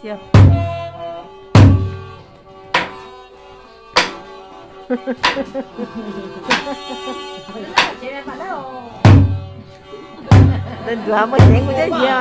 Tus nruav muaj ceev kuv cab yia.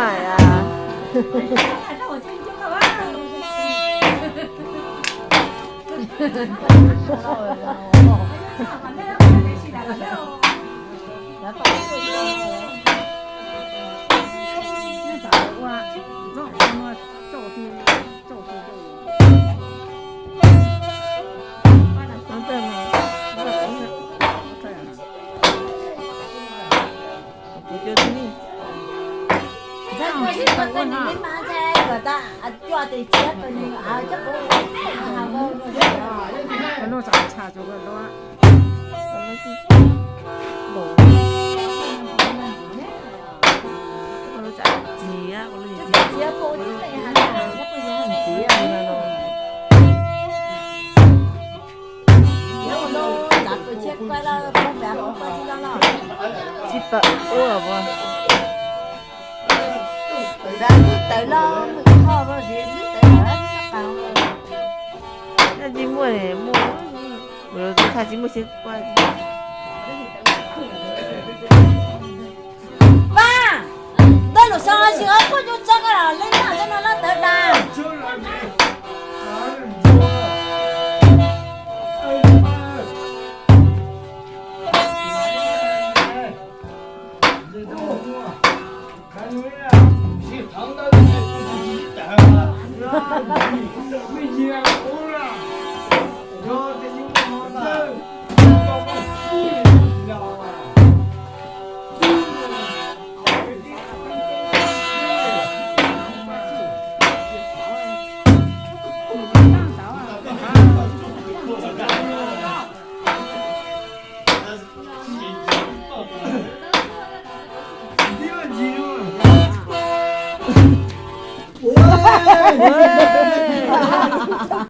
Tsis pom ua as. Tawv los, tawv los, tsis muaj, muaj, tsis muaj siab kuaj. Vaj, ntawm lub xyoo ob txhiab kaum cuaj tso koj los leej no, leej no loj tawv dag.